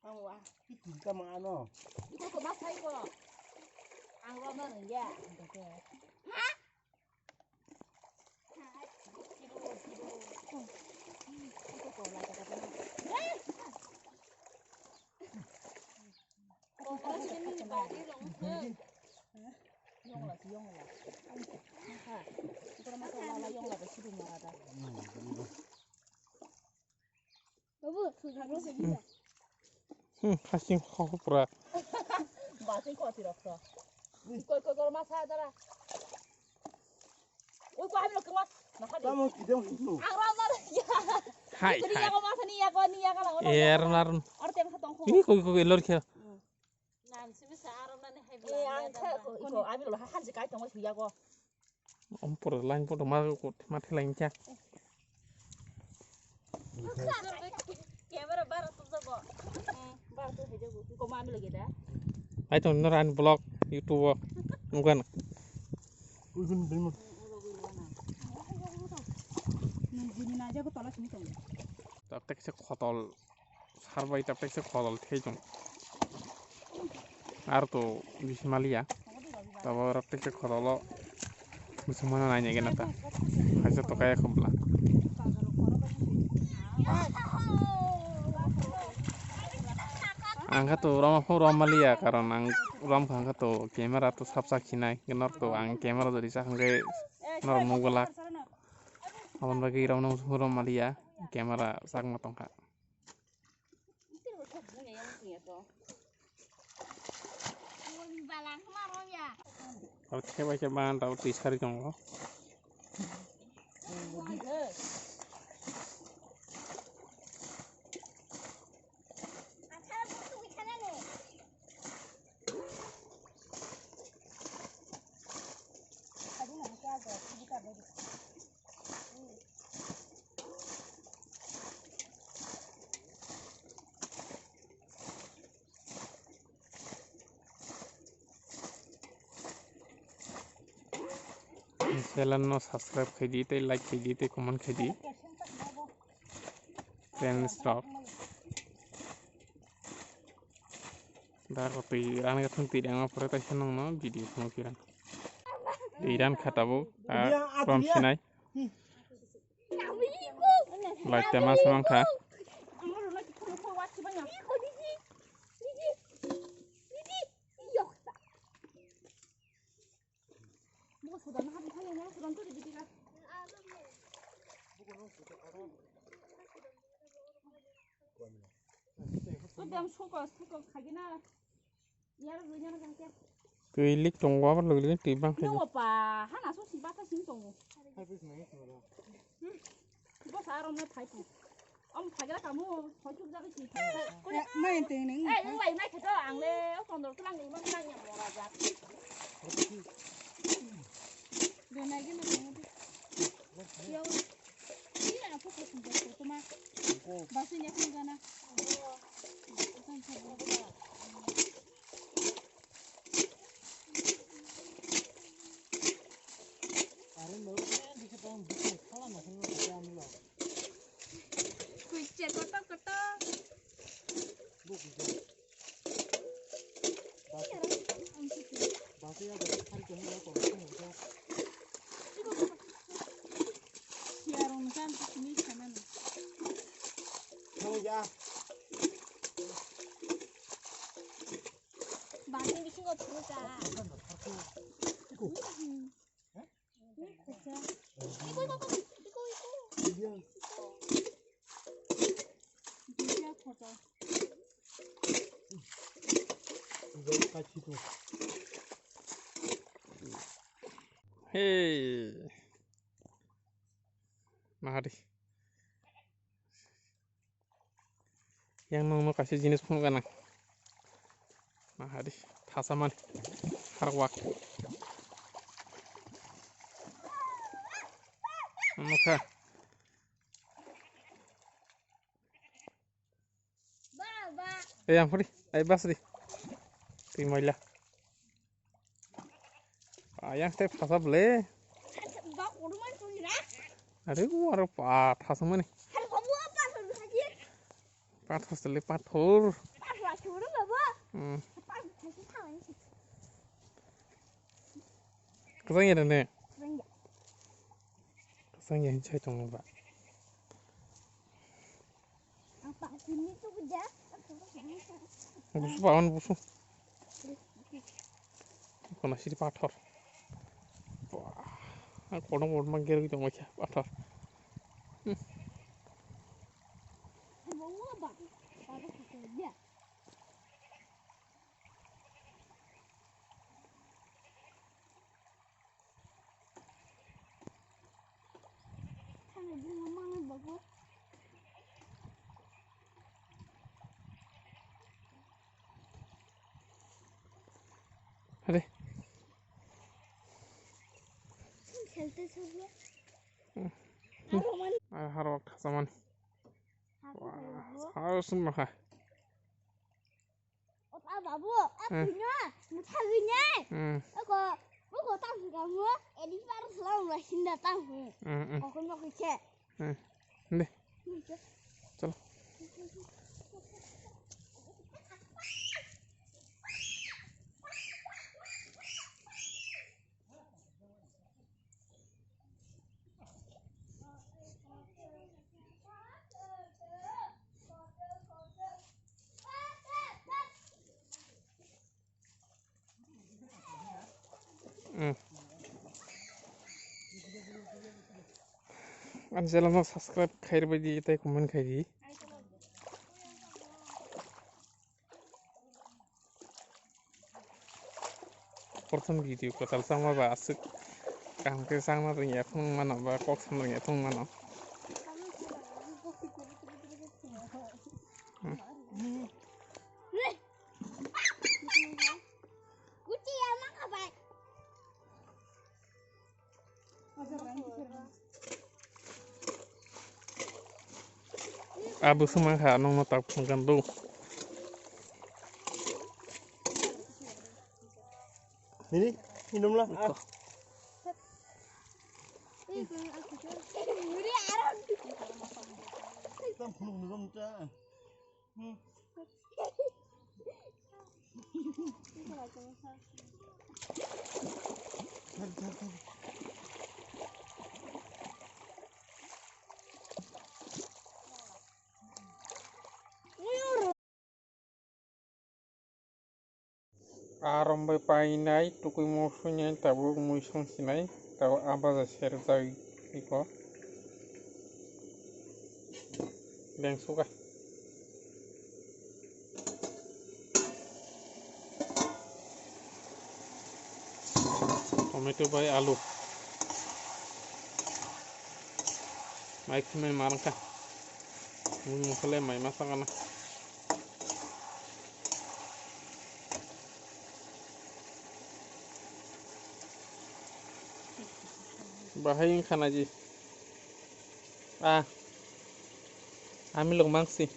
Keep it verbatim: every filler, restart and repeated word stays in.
Ang wa. Iko ko ma sai ko. Ang wa ma nang ya. Ha? Babu, sudah. Hmm, hasing kho pura. Basing kho tirok to. Koi koi koi masa dara. Ui, ko hamil kengwa. Tamo kidang hunu. Ang ram mar. Hai, Kuni hai. Yago masa ni yago ni yago lang. Er narun. Ar tem khatong kho. Ih, koi koi lor khe. Nan simi sa aram nani hai. Eh, ang kha ko iko hamil ha hanji kai tong yago. Om pura line pura ma ko ma thelain kya. Camera bara tu jago. Bara tu hai jago. Ko ma hamil lagi da. Ai to nor an vlog YouTube o. Bukan. Ujun bima. Nung jini na jago tola sini tong. Tap tek se khotol. Sar bai tap tek se khotol thei tong. Ar to bisi maliya. Tabo rok tek se khotolo. Musulmana nai nai gana ta. Haisa to kaya khobla. Ang kha to rom, rom maliya, karon ang rom kha to camera to sap sak sinai. Nor to ang camera jodi sak hwnkhe nor mugulak. Aboni bagwi rom no rom maliya, camera sak ma tong kha. Abo khe bai khe ban tabo twi sari tongo. Channel no subscribe khai di, tei like khai di, tei comment khai di. Friends rok. Da ko twi rani gathang twi rang pore taisa nang no video phano kiran. Twi ran kha tabuk, ah, rom sinai. Lai tema se mang kha. Twi lik tongo, abo lik lik twi bang khe. Nogo pa, hana so si bata sing tongo. Hmm. Bo sa rom na thai tu. Om thagra kamu, hoituk jaga si. Eh, main teng neng. Eh, nang lai nai khato ang le, o tondor tulang ni mang nang ya mora jat. Do nai ge na teng. Yo. Ini apa kau sumber tu ma? Basu nya kan gana. Kuicha koto koto. Siarong kan sini sana nih. Batin bisingo thunu ka. Iko, iko, iko, iko, iko. Iya. Iya, foto. Iya, kachi tu. Hey. Mahari. Yang nung no kaisa jinis phunuk gana. Mahari, thasa mani. Harwak. Nukha. Ei, yang phuri, ei, bas di. Twi moila. Ayang step thasa ble. Are o aro pathor samani. Pathor sele pathor. Hmm. Kwchang ya ne? Kwchang ya hin chai tong ba. Busu ba, on busu. Kono siri pathor. Wah, kono kono mang geri tong ba kya pathor. Hmm. Hadi. Khelte chhabya. Hmm. Aro man. Ar haro khasamani. Haro summa kha. Ota babu, a Hmm. Punya, mutha gini. Hmm. Ako, ako tang kamu, edi par selang lah hinda tang. Hmm, hmm. Ako nyok iche. Hmm. Deh. Chalo. Hmm. Ani channel no subscribe khairbai di tei comment khai di. Prothom video kwtal changma ba aswk kaham khe changna rwngya phung mano ba kok sana rwngya phung mano. Hmm. Abo swmang kha nokno tak phungkhan do. Nini, hinumla. Tam phunuk nugam ta. Hmm. Arom bai painai, tukui mosui nai, tabuk mui song sinai, tabuk abaja serjak iko. Lengsuka. Tomato bai alu. Mai khumai marangka. Mui mokole mai masakana. Bahai wngkha naji. Ah. Ami lok mangsi.